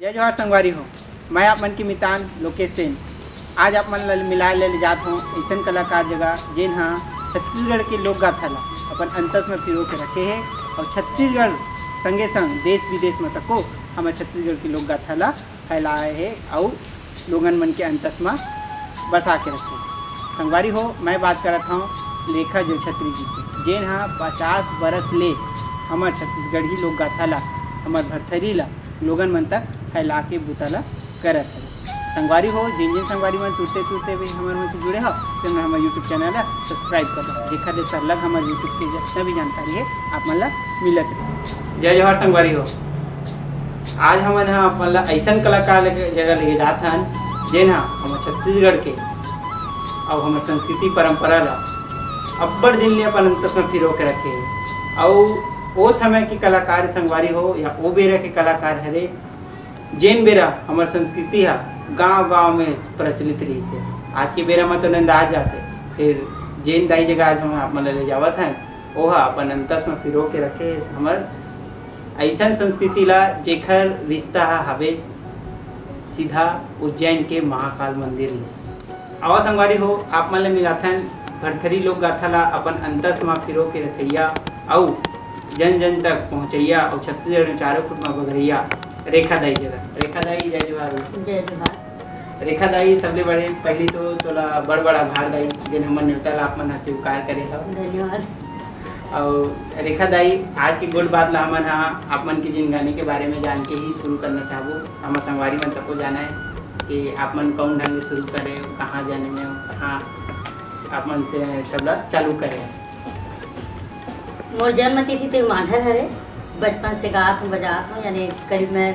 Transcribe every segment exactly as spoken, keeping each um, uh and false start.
जय जोहार संगवारी हो, मैं आप मन के मितान लोकेश सेन। आज आप मन ल मिलाए ले जात हों अइसन कलाकार जगह, जेन ह छत्तीसगढ़ के लोक गाथा ल अपन अंतस म पिरो के रखे हे अउ छत्तीसगढ़ संगे संग देश विदेश म तको हमर छत्तीसगढ़ के लोक गाथा ल फैलाए हे अउ लोगन मन के अंतस म बसा के रखे। संगवारी हो, मैं बात करत हौं रेखा जलछत्री जी के, जेन ह पचास बरस ले हमर छत्तीसगढ़ी लोक गाथा ला, हमर भरथरी ला लोगन मन तक फैला के बूता ला करत हवे। संगवारी हो, जिन जिन संगवारी मन तुरते तुरते भी हमर मन से जुड़े हो, तेमन हमर YouTube चैनल ला सब्सक्राइब कर दो, जेखर ले सरलग हमर YouTube के जितना भी जानकारी है, आप मन ला मिलत रहे। जय जोहार संगवारी हो, आज हमन ह आप मन ला अइसन कलाकार के जगह लेके जात हन, जेन ह हमर छत्तीसगढ़ के अउ हमर संस्कृति परंपरा ला अब्बड़ दिन ले अपन अंतस म पिरो के रखे हे। अउ ओ समय के कलाकार संगवारी हो या ओ बेरा के कलाकार हरे, जेन बेरा हमर संस्कृति ह गांव-गांव में प्रचलित रहिस हे। आज के बेरा म तो नंदा जाथे, फिर जेन दाई जगह आज हम आप मन ला ले जावत हन, ओहा अपन अंतस म पिरो के रखे हे हमर अइसन संस्कृति ला, जेखर रिश्ता ह हवे सीधा उज्जैन के महाकाल मंदिर ले। आवा संगवारी हो, आप मन ले मिलाथन भरथरी लोक गाथा ला अपन अंतस म पिरो के रखइया अउ जन जन तक पहुंचइया अउ छत्तीसगढ़ में चारों खुट म बगरइया रेखा दाई जगह। रेखा दाई, जय जोहार। जय जोहार। रेखा दाई, सबले बड़े पहली तो तोला बड़ बड़ आभार दाई, जेन हमर नेवता ला आप मन ह स्वीकार करे हव। धन्यवाद। अउ रेखा दाई, आज के गोठ बात ला हमन ह आप मन के जिनगानी के बारे में जान के ही शुरू करना चाहबो। हमर संगवारी मन तको जाना है कि आप मन कौन ढंग ले शुरू करे, कहाँ जाने में, कहाँ आप मन से सब ला चालू करे। मोर जन्म तिथि तो मांढर हरे। बचपन से गात हूँ, बजात हूँ, यानी करीब मैं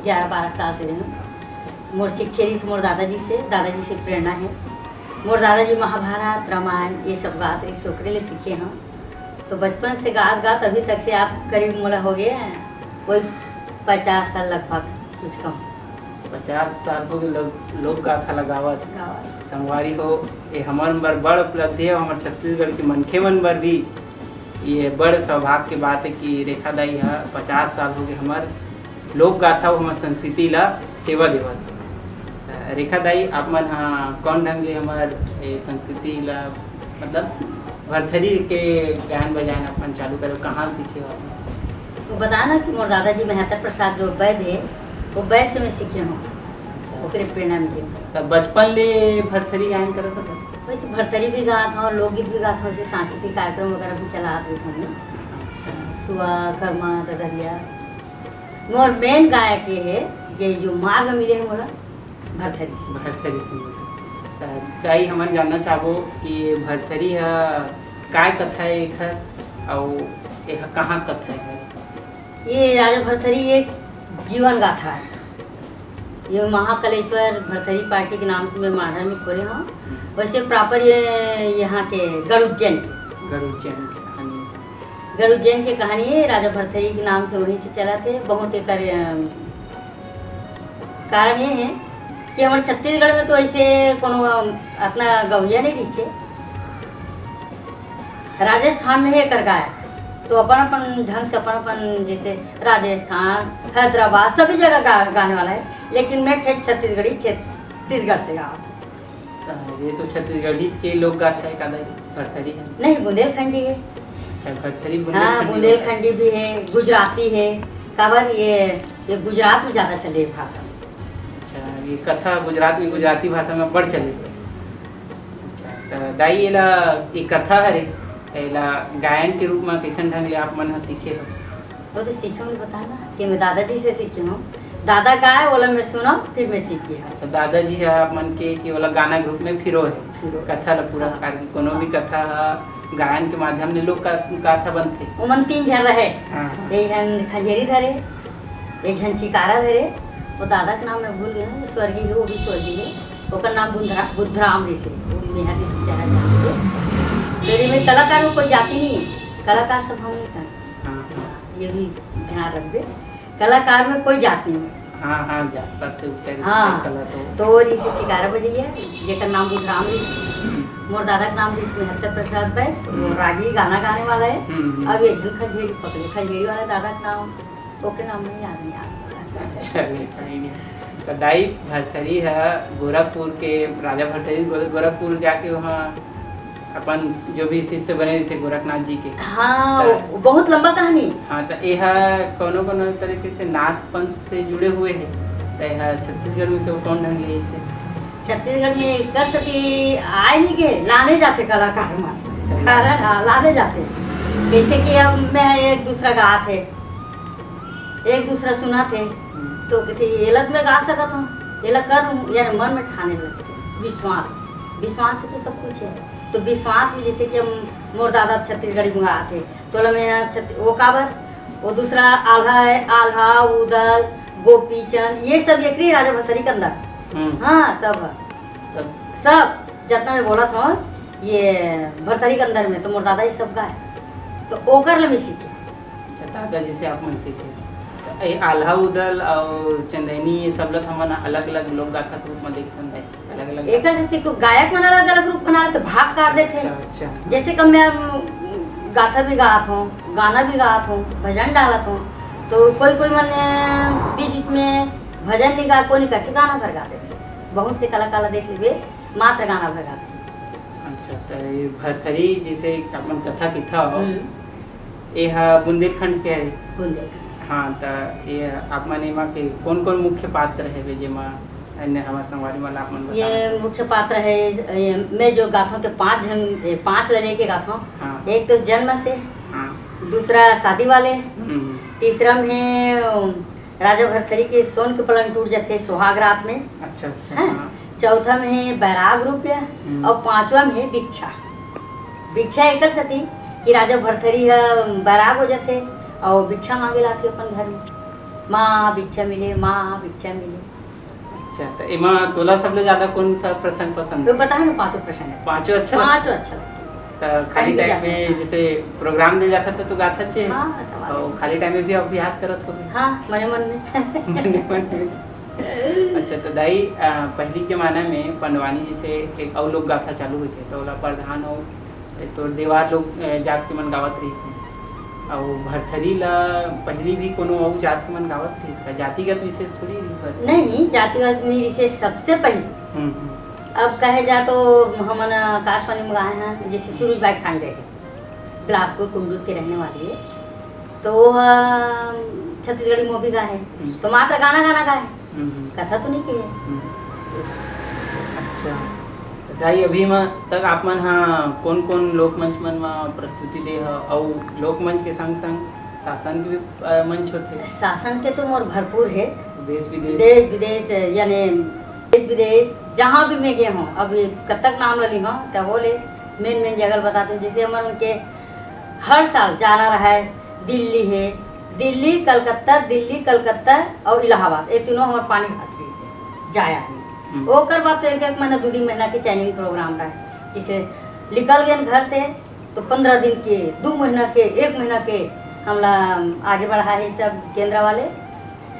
ग्यारह बारह साल से रही हूँ। मोर सीखे रहिस मोर दादाजी से, दादाजी से प्रेरणा है। मोर दादाजी महाभारत, रामायण ये सब गात रहिस, ओकरे ले सीखे हूँ। तो बचपन से गात गात अभी तक से आप करीब मोला हो गए हैं, कोई पचास साल लगभग, कुछ कम। पचास साल हो गए लोक, लोक गाथा लगावत। गावत। संगवारी हो, ये हमर बर बड़ उपलब्धि है, हमर छत्तीसगढ़ के मनखे मन बर भी ये बड़ सौभाग्य के बात है कि रेखा दाई ह पचास साल हो गए हमर लोक गाथा अउ हमर संस्कृति ला सेवा देवत। अ, रेखा दाई, आप मन ह कौन ढंग ले हमर ए संस्कृति ला, मतलब, भरथरी के गायन बजायन अपन चालू करे, कहाँ सीखे हो आप? वो बताया ना कि मोर दादाजी महत्तर प्रसाद जो वैद्य है, वो वैद्य से मैं सीखे हूँ, अच्छा। ओकरे प्रेरणा मिले। तब बचपन ले भरथरी गायन करत हो? वैसे भरथरी भी गात हूँ, लोकगीत भी गात हूँ, वैसे सांस्कृतिक कार्यक्रम वगैरह भी चलात रही हूँ। अच्छा। सुआ, करमा, ददरिया। मोर मेन गायक ये है, ये जो मार्ग मिले है मोला, भरथरी से। भरथरी से मिले। त दाई, हमन जानना चाहबो कि ये भरथरी ह काय कथा है एखर, अउ एह कहाँ कथा है? ये राजा भरथरी एक जीवन गाथा है। ये महाकलेश्वर भरथरी पार्टी के नाम से मैं मांढर में खोले हूँ। वैसे प्रॉपर ये यहाँ के गरुड़ जैन के। गरुड़ जैन के कहानी है। गरुड़ जैन के कहानी है, राजा भरथरी के नाम से वहीं से चला थे। बहुत एकर, अम, कारण ये है कि हमारे छत्तीसगढ़ में तो ऐसे कोनो, अम, अपना गौया नहीं रहिसे। राजस्थान में है एकर गायक, तो अपन अपन ढंग से, अपन अपन, जैसे राजस्थान, हैदराबाद, सभी जगह गा-, गाने वाला है, लेकिन मैं ठेठ छत्तीसगढ़ी, छत्तीसगढ़ से गावत हूँ। हाँ, ये तो छत्तीसगढ़ी के लोक गाथा है, का दाई? भरथरी है? नहीं, बुंदेलखंडी है। अच्छा, भरथरी हाँ, बुंदेलखंडी होता है। बुंदेलखंडी भी है, गुजराती है। काबर ये, ये गुजरात में ज़्यादा चले ये भाषा। अच्छा, ये कथा गुजरात में गुजराती भाषा में बड़ चले। अच्छा, त दाई, एला, ये कथा हरे, त एला गायन के रूप में कैसन ढंग ले आप मन ह सीखे हो? वो तो सीखे हूँ, बता ना, कि मैं दादाजी से सीखे हूँ। दादा गाए, ओला मैं सुना, फिर मैं सीखी हूँ। अच्छा, दादाजी ह आप मन के, कि ओला गाना के रूप में फिरो है, फिरो। कथा ला पूरा हाँ। कारण कोनो भी कथा ह गायन के माध्यम ले लोक का-, गाथा बनथे। ओमन तीन झन रहे। हाँ, हाँ। एक झन खंजेरी धरे, एक झन चिकारा धरे, वो दादा के नाम मैं भूल गई हूँ, वो स्वर्गीय है, वो भी स्वर्गीय है। ओकर नाम बुधरा-, बुधराम रहिसे, वो मेहा भी बेचारा जान गए। तो ये में कलाकार में कोई जाति नहीं है, कलाकार सब हम ही हैं। हाँ, हाँ। ये भी ध्यान रखबे, कलाकार में कोई जाति नहीं है। हाँ, हाँ, जात पात से ऊंचा हाँ, कला तो। तो वो रहिसे चिकारा बजैया, जेकर नाम बुधराम रहिसे। हम्म। मोर दादा के नाम रहिसे महत्तर प्रसाद भाई, वो हम्म। रागी गाना गाने वाला है। हम्म, हम्म। अब ये झन खंजेरी पकड़े, खंजेरी वाला दादा के नाम ओके नाम नहीं याद नहीं आता। अच्छा, नहीं, कोई नहीं। तो दाई, भरथरी ह गोरखपुर के, राजा भरथरी गोर-, गोरखपुर जाके वहाँ अपन जो भी शिष्य बने रहिथे गोरखनाथ जी के। हाँ, त वो बहुत लंबा कहानी। हाँ, त एहा कोनो कोनो तरीके से नाथ पंथ से जुड़े हुए हे। त एहा छत्तीसगढ़ में तो कौन ढंग ले इसे? छत्तीसगढ़ में कर सके आए नहीं के, लाने जाते कलाकार मन। अच्छा। कारण, हाँ, लाने जाते। जैसे कि अब मैं एक दूसरा गात हे, एक दूसरा सुनत हे, हम्म। तो कथे, "एला तो मैं गा सकत हूँ, एला कर लूँ," यानी मन में ठाने लगथे। विश्वास, विश्वास से तो सब कुछ है। तो विश्वास में जैसे कि हम मोर दादा छत्तीसगढ़ी में गात हे, तो ओला मैं छत्ती-, वो काबर, वो दूसरा आल्हा है, आल्हा, उदल, गोपीचंद, ये सब एकरे राजा भरथरी के अंदर। हम्म। हाँ, सब है। सब। सब, जितना मैं बोलत हूँ, ये भरथरी के अंदर में तो मोर दादा ये सब गाए, तो ओकर ले मैं सीखे। अच्छा, दादाजी से आप मन सीखे। तो ये आल्हा उदल और चंदैनी, ये सब ल तो हमन अलग-अलग लोक गाथा के रूप में देखथन, अलग-अलग एकर से तो गायक मन अलग-अलग रूप बना लेथे, भाग कर देथे। अच्छा, अच्छा। जैसे कि मैं, हम, गाथा भी गात हूँ, गाना भी गात हूँ, भजन डालत हूँ, तो कोई-कोई मन, अ, बीच-बीच में भजन नहीं गा, कोई नहीं करके गाना भर गा देथे। बहुत से कलाकार ला देख लेबे, मात्र गाना भर गाथे। अच्छा, त ये भरथरी जैसे अपन कथा किथा हो, हम्म। ये हा बुंदेलखंड के हरे? बुंदेलखंड। हाँ, त ये आप मन एमा के कौन-कौन मुख्य पात्र हेबे, जेमा अन्य हमार संगवारी मन ला आप मन ये बताना चाहो? मुख्य पात्र है, ये मैं जो गाथों के पांच झन, ये पांच ला लेके गाथों। हाँ। एक तो जन्म से, हाँ। दूसरा शादी वाले, हम्म। तीसरा में राजा भरथरी के सोन के पलंग टूट जाथे सुहाग रात में। अच्छा, अच्छा, हैं? हाँ। चौथा में हे बैराग रूपया हम्म। और पांचवा में हे भिक्षा। भिक्षा एकर सेती कि राजा भरथरी ह बैराग हो जाथे और भिक्षा मांगे ला आथे अपन घर में, "माँ भिक्षा मिले, माँ भिक्षा मिले।" अच्छा, तो एमा तोला सबले ज्यादा कौन सा प्रसंग पसंद तो है? बताओ ना, पांचों प्रसंग है। पांचों अच्छा लगता है? पांचों अच्छा लगता है। तो खाली कहीं भी time जाते में हैं। जैसे program दे जाता तो, तो गाथा चे? हाँ, सवाल और है। खाली time में भी अभ्यास करत होबे? हाँ, मने मन में। मने मन में। अच्छा, तो दाई, अ, पहली के जमाना में पंडवानी जैसे एक अउ लोक गाथा चालू होइसे, तो ओला प्रधान अउ तोर देवार लोग, अ, जात के मन गावत रहिस हे। अउ भरथरी ला पहली भी कोनो अउ जात के मन गावत रहिस का? जातिगत विशेष थोड़ी रहिस पर। नहीं, जातिगत नहीं, विशेष सबसे पहले। हम्म, हम्म। अब कहे जा तो हमन आकाशवाणी में गाए हैं, जैसे सूरज बाई खांडे है, बिलासपुर कुंडुत के रहने वाली है, तो वो, अ, छत्तीसगढ़ी movie गाए है, हम्म। तो मात्र गाना, गाना गाए है, हम्म, हम्म। कथा तो नहीं की है। हम्म। अच्छा, तो दाई, अभी म तक आप मन हा कोन-कोन लोकमंच मन म प्रस्तुति दे ह, अउ लोकमंच के संग-संग शासन के भी, अ, मंच होथे? शासन के तो मोर भरपूर है। देश विदेश? देश विदेश, यानी देश विदेश जहाँ भी मैं गए हूँ, अभी कतक नाम ल ली हूँ, त वो ले main main जगह ल बताते हूँ। जैसे हमर उनके हर साल जाना रहा है, दिल्ली है, दिल्ली, कलकत्ता, दिल्ली, कलकत्ता और इलाहाबाद, ये तीनों हमारे पानी घाट रही है, जाया है। हम्म। ओकर बाद तो एक एक महीना, दो तीन महीना के training program रहा है। जैसे निकल गए घर से, तो पंद्रह दिन के, दो महीना के, एक महीना के हमला आगे बढ़ा है सब केंद्र वाले।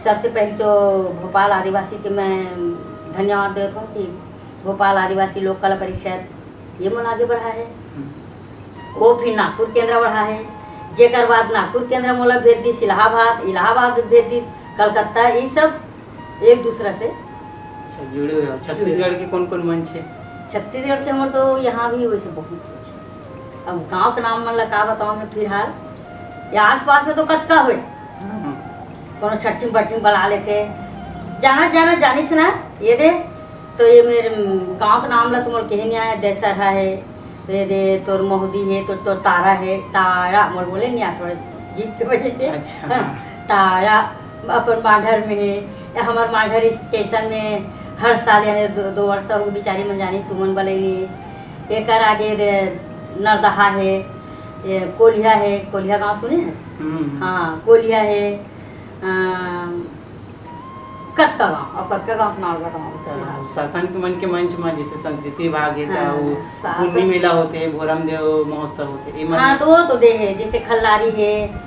सबसे पहले तो भोपाल आदिवासी के मैं धन्यवाद देता हूँ कि भोपाल आदिवासी लोक कला परिषद ये मोला आगे बढ़ा है। हम्म। वो फिर नागपुर केंद्र बढ़ा है, जेकर बाद नागपुर केंद्र मोला भेज दिस इलाहाबाद, इलाहाबाद भेज दिस कलकत्ता, ये सब एक दूसरा से अच्छा, जुड़े हुए हो। जुड़े। छत्तीसगढ़ के कौन-कौन मंच है? छत्तीसगढ़ के हमर तो यहाँ भी वैसे बहुत कुछ है। अब गांव के नाम मन ला का बताऊं मैं फिलहाल, या आसपास में तो कतका होए। हम्म। कोनो छट्टी बट्टी बला लेथे, जाना, जाना, जानिस ना, ये दे, तो ये मेरे, उम, गांव के नाम ला तो मोर कहे नहीं आया, देसरहा है, तो ये दे तोर मोहदी है, तो तोर तारा है, तारा, मोर बोले नहीं आ, थोड़े जीभ के वजह से। अच्छा। हाँ, तारा अपन मांढर में है, या हमार मांढर स्टेशन में हर साल, यानी दो, दो वर्ष हो गए, बिचारी मन जानी, तुमन बले नहीं। एकर आगे दे नरदहा है, ये कोलिया है, कोलिया गांव सुने हैं? हम्म, हम्म। हाँ, कोलिया है, अम, कतका गांव, अब कतका गांव के नाम बताऊं? त शासन के मन के मंच म जैसे संस्कृति विभाग हे, त हाँ, वो शासन। पुन्नी मेला होथे, भोरम देव महोत्सव होथे, ए मन हाँ, तो वो तो दे है, जैसे खल्लारी है, अ,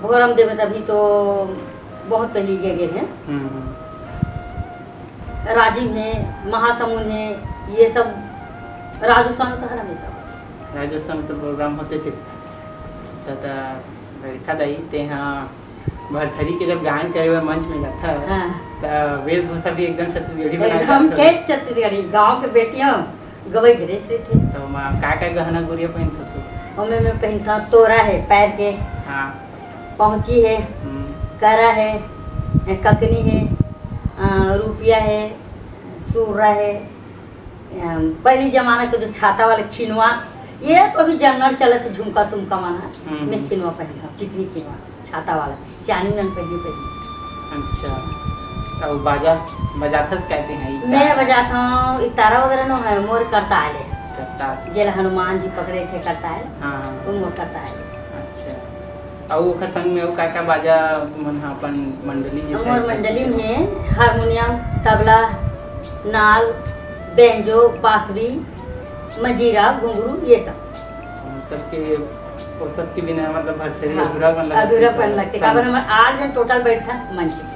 भोरम देव में तभी तो बहुत पहले ये गए हैं। हम्म, हम्म। राजिम है, महासमुंद है, ये सब राज्योत्सव में तो हर हमेशा होथे। राज्योत्सव में तो program होथे। अच्छा, त बरखा दाई, तेहा भरथरी के जब गायन करे बर मंच में जाथा, हाँ। त वेशभूषा भी एकदम छत्तीसगढ़ी बनाए एकदम जाथे। के छत्तीसगढ़ी, गाँव के बेटियां गवई ड्रेस रहिथे। त ओमा का का गहना गुरिया पहिनथस? ओमे मैं पहिनथंव तोरा हे पैर के, हाँ। पहुँची हे, हम्म। करा हे, ककनी हे, अ, रूपिया हे, सूरा हे, अ, पहली जमाना के जो छाता वाला खिनवा, ये तो अभी जनरल चलत हे, झुमका सुमका मन ह, हम्म। मैं खिनवा पहिनथंव, चिकनी खिनवा। छाता वाला, सियानी मन पहिरे पहिरे। अच्छा, अउ बाजा बजाथस कहते हैं, ये मैं क्या? बजाथंव, इतारा वगैरह नो है, मोर करताल है। करताल। जेला हनुमान जी पकड़े थे करताल, हाँ, हाँ। वो मोर करताल है। अच्छा, अउ ओकर संग में अउ का का बाजा मन ह अपन मंडली जैसे मोर करते मंडली हैं? में हारमोनियम, तबला, नाल, बेंजो, बांसुरी, मजीरा, घुंघरू, ये सब। हम सबके, वो सबके बिना मतलब भरथरी हाँ, अधूरा मन लगथे। अधूरापन लगथे। काबर हमर आठ झन total बैठथन मंच में।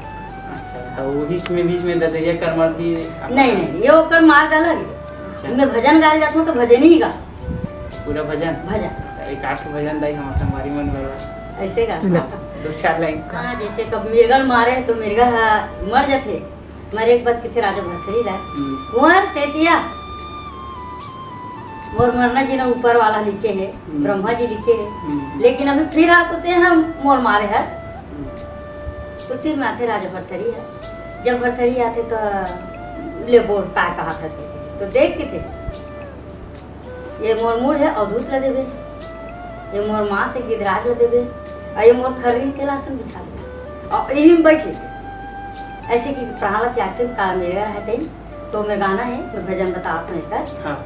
अच्छा, तो वो बीच में, बीच में ददरिया करमर भी अपन नहीं, नहीं, ये ओकर मार्ग अलग है। अच्छा। मैं भजन गाए जाथंव तो भजन ही गा। पूरा भजन? भजन। एक आठ भजन दाई हम संगवारी मन बर। ऐसे गा? ला। दो चार line। हाँ, जैसे कब मिर्गा ल मारे तो मिर्गा ह मर जाथे। मरे के बाद किथे राजा भरथरी ला, हम्म। कुंवर तेतिया, मोर मरना जीना ऊपर वाला लिखे हे, हम्म। ब्रह्मा जी लिखे हे, हम्म। लेकिन अभी फिर आप होते हैं मोर मारे हर। हम्म। तो फिर मैं आथे राजा भरथरी है, जब भरथरी आथे तो ले बोल का कहा था, तो देख के थे। ये मोर मूड़ हे अवधूत ल देबे, ये मोर माँ से गिदराज ल देबे, अउ ये मोर खर्री के लासन बिछा देबे, अउ इही में बैठे। ऐसे कि प्रहलाद के आखिरी में काला मेघा रहा कहीं, तो मेर गाना है, मैं भजन बतावत हूँ एकर। हाँ।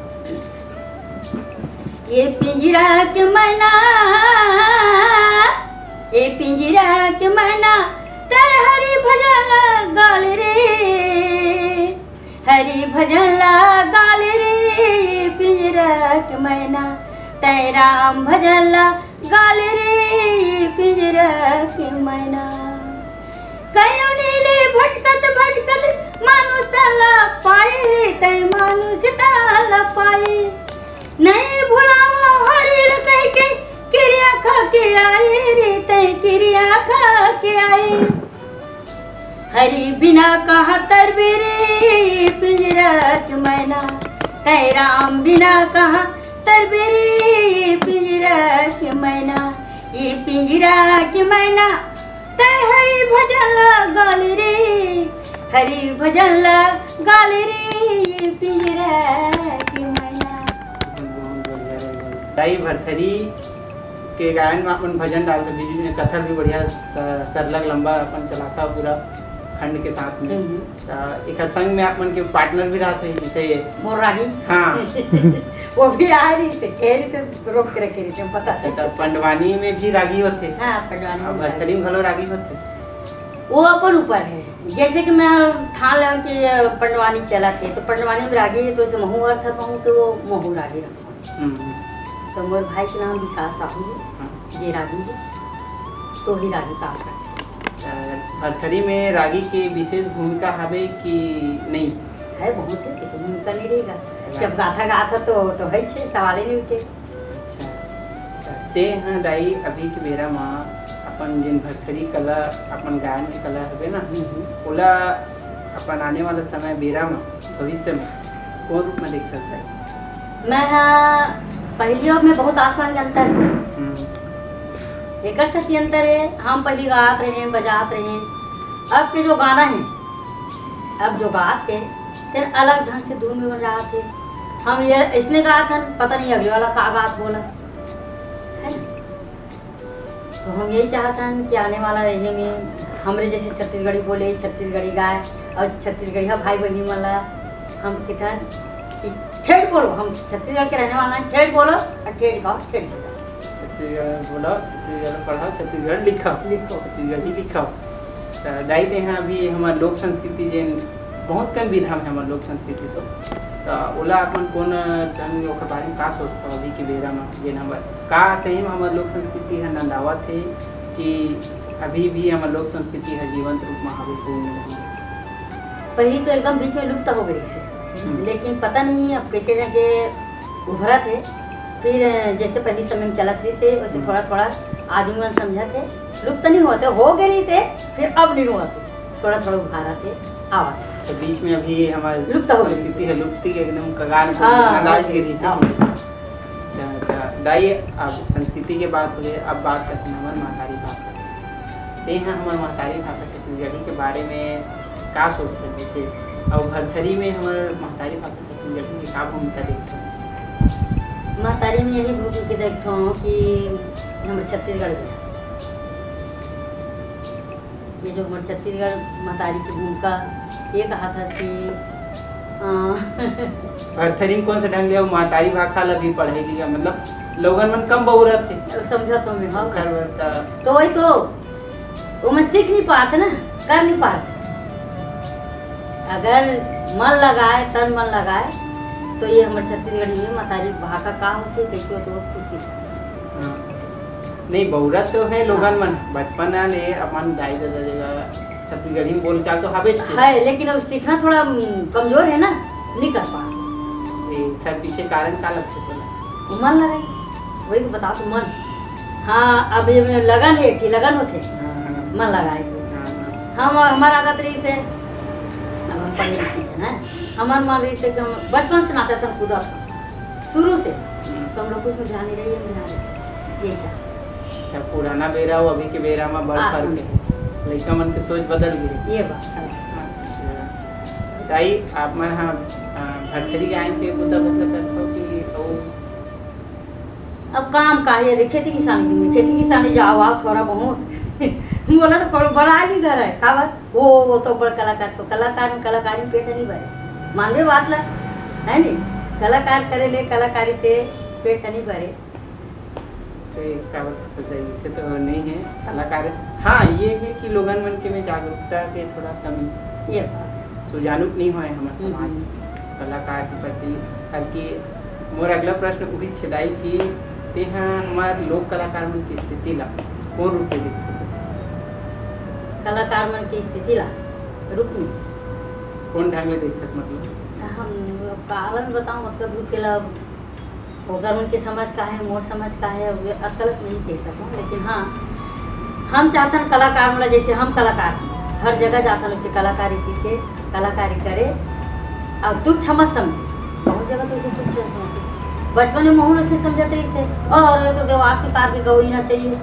ये पिंजरा के मैना, ये पिंजरा के मैना, तै हरि भजन गाल रे। हरि भजन ला गाल रे पिंजरा के मैना, तै राम भजन ला गाल रे पिंजरा के मैना। कयों नीले भटकत भटकत मानुष तन ला पाए रे, तै मानुष तन ला पाए। नहीं भुलावा हरि ल कह के किरिया खा के आए रे, तै किरिया खा के आए। हरि बिना कहाँ तरबे रे पिंजरा के मैना, तै राम बिना कहाँ तरबे रे पिंजरा के मैना। ये पिंजरा के मैना, तै हरि भजन ला गाल रे, हरि भजन ला गाल रे, ये पिंजरा के मैना। बहुत बढ़िया रहे। दाई भरथरी के गायन में अपन भजन डालते, बीच में कथा भी बढ़िया स-, सरलग लंबा अपन चलाता पूरा खंड के साथ में। हम्म। त एकर संग में आप मन के partner भी रहते हैं, जैसे मोर रागी। हाँ। वो भी आ रही थे, कह रही थे, रोक के रखे रही थे, हम पता अच्छा, चला। त पंडवानी में भी रागी होते? हाँ, पंडवानी अब में भरथरी में रागी। घलो रागी होते? वो अपन ऊपर है, जैसे कि मैं ठान लेवं कि पंडवानी चला थे, तो पंडवानी में रागी है, तो उसे महू अर्थ कहूँ, तो वो महू रागी रखूँ। हम्म। तो मोर भाई के नाम विशाल साहू जी, हाँ। जे रागी जी, तो ही रागी काम करथे। अ, भरथरी में रागी के विशेष भूमिका हवे कि नहीं? है, बहुत है, कैसे भूमिका नहीं रहेगा? रागी। जब गाथा गाथा तो, तो है छे, सवाल ही नहीं उठे। अच्छा, अच्छा। ते हाँ दाई, अभी के बेरा मा अपन जिन भरथरी कला, अपन गायन के कला हवे ना, हम्म, हम्म। ओला अपन आने वाला समय बेरा मा, भविष्य मा कोन रूप मा देखत हस? मैं हा, पहली और में बहुत आसमान के अंतर है। हम्म। एकर से की अंतर है, हम पहली गात रहे, बजात रहे, अब के जो गाना है, अब जो गात है, तेन अलग ढंग से धुन में बजात है। हम ये इसने गात हन, पता नहीं अगले वाला का गात बोला, है ना? तो हम यही चाहत हन कि आने वाला रहे में हमरे जैसे छत्तीसगढ़ी बोले, छत्तीसगढ़ी गाए और छत्तीसगढ़िया भाई बहनी मन ला हम किथन कि ठेठ बोलो, हम छत्तीसगढ़ के रहने वाला हैं, ठेठ बोलो और ठेठ गाओ, ठेठ बजाओ। छत्तीसगढ़ में बोलो, छत्तीसगढ़ में पढ़ो, छत्तीसगढ़ लिखो। लिखो। छत्तीसगढ़ी लिखो। त दाई, तेहा अभी हमर लोक संस्कृति जेन बहुत कन विधा में हमर लोक संस्कृति तो, त ओला अपन कोन ढंग ओकर बारे में का सोचथव अभी के बेरा में, जेन हमर का सही में हमर लोक संस्कृति ह नंदावत हे कि अभी भी हमर लोक संस्कृति ह जीवंत रूप में हावे, पूर्ण रूप में? पहली तो एकदम बीच में लुप्त हो गई से, हम्म। लेकिन पता नहीं अब कैसे जाके उभरत हे। फिर जैसे पहली समय में चलत रही से, वैसे हम्म। थोड़ा थोड़ा आदमी मन समझत हे। लुप्त नहीं होते, हो गए रहिस हे, फिर अब नहीं होते, थोड़ा थोड़ा उभारत हे, आवत हे। अच्छा, बीच में अभी हमारे लुप्त हो गई। संस्कृति है, लुप्ति के एकदम कगार पे हाँ, लगा हो गई। गिरी थी। हाँ। अच्छा, अच्छा, दाई, अब संस्कृति के बात हो गई, अब बात करते हैं हमारे महतारी भाखा। ते हैं हमारे महतारी भाखा छत्तीसगढ़ी के बारे में का सोचते हैं, जैसे, और भरथरी में हमारे महतारी भाखा छत्तीसगढ़ी में का भूमिका देखते हैं? महतारी में यही भूमिका देखता हूँ कि हम छत्तीसगढ़ में ये जो हमर छत्तीसगढ़ महतारी के भूमिका, ये कहा था कि, अ, भरथरी में कौन से ढंग ले अउ महतारी भाखा ला भी पढ़े लिया, मतलब, लोगन मन कम बउरत हे। अब समझा तो मैं, हाँ। ओकर बर त तो वही तो, वो मैं सीख नहीं पाते ना, कर नहीं पाते। अगर मन लगाए, तन मन लगाए, तो ये हमर छत्तीसगढ़ी में महतारी भाखा का होथे, कैसे होथे, वो खुशी। हाँ। नहीं, बउरत तो है लोगन मन, बचपन ले अपन दाई ददा जगह छत्तीसगढ़ी में बोलचाल तो हबे है, लेकिन अब सीखना थोड़ा, हम्म, कमजोर है ना, नहीं कर पा। ये सब पीछे कारण का लगथे तोला? मन लगाई, वही तो बताओ तो मन। हाँ, अब ये में लगन है, कि लगन होथे, हाँ, हाँ। मन लगाए। हाँ, हाँ। हम, हमारा आदत रही से, अब हम पढ़े लिखे हैं ना, हमार मन रही से कि हम बचपन से नाचत हन, कूदत हन। शुरू से। हम्म। तो हम लोग कुछ में ध्यान नहीं रही, हम ध्यान रहे। ये चाह। अच्छा, पुराना बेरा अउ अभी के बेरा में बड़ हाँ, फर्क हाँ। है। लइका मन के सोच बदल गई। ये बात है। अच्छा। दाई, आप मन ह, अ, भरथरी गायन के बुता मतलब करथो कि अउ? अब काम का है, खेती किसानी में, खेती किसानी जाओ आओ थोड़ा बहुत। बोला तो कोई बड़ा नहीं घर है, का बात? वो, वो तो बड़ कलाकार, तो कलाकार में कलाकारी पेट नहीं भरे। मानवे बात ला, है नी? कलाकार करे ले, कलाकारी से पेट नहीं भरे। तो ये का बात है, इसे तो नहीं है कलाकार। हाँ, ये है कि लोगन मन के में जागरूकता के थोड़ा कमी। ये बात। सुजानूक नहीं होए हमर हम्म, समाज हम्म। कलाकार के प्रति। बल्कि मोर अगला प्रश्न उही छे दाई कि तेहा हमार लोक कलाकार मन की स्थिति ला कौन रूप में देखथे? कलाकार मन की स्थिति ला रूप में? कौन ढंग ले देखथस मतलब? हम काला में बताऊं मतलब रूप के ला ओकर मन के समझ का है, मोर समझ का है, वे अतकलक नहीं कह सकूं, लेकिन हाँ, हम चाहतन कलाकार वाला, जैसे हम कलाकार हन, हर जगह जातन उसे कलाकारी सीखे, कलाकारी करे, और तुच्छ मत समझे। बहुत जगह तो उसे तुच्छ समझे। बचपन में महूँ उसे समझत रही से, और ये तो देवार सितार के गवई ना चाहिए,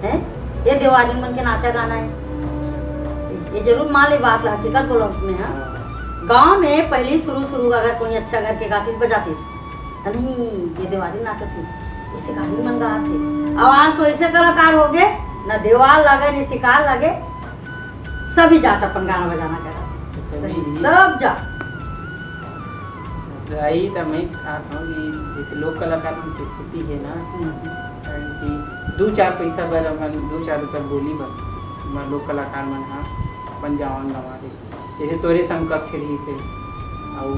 हैं? ये देवारी मन के नाचा गाना है। ये जरूर मान ले बात ला, हकीकत बोला उसमें, हाँ। गांव में पहले शुरू शुरू अगर कोई अच्छा घर के गाती बजाती, त नहीं, ये देवारी नाचत हे, ये सिखारी मन गात हे। अब आज तो ऐसे कलाकार हो गए, न देवार लगे, न सिकार लगे, सभी जात अपन गाना बजाना करत। सभी सही, ही। सब जात। यही तो मैं कहता हूँ कि जैसे लोक कलाकार मन की स्थिति है ना, हम्म। कि दो चार पैसा बर, अपन दो चार रुपया बोली बर, मन लोक कलाकार मन हा अपन जावन गंवा दे। जैसे तोरे समकक्ष रहिस हे, अउ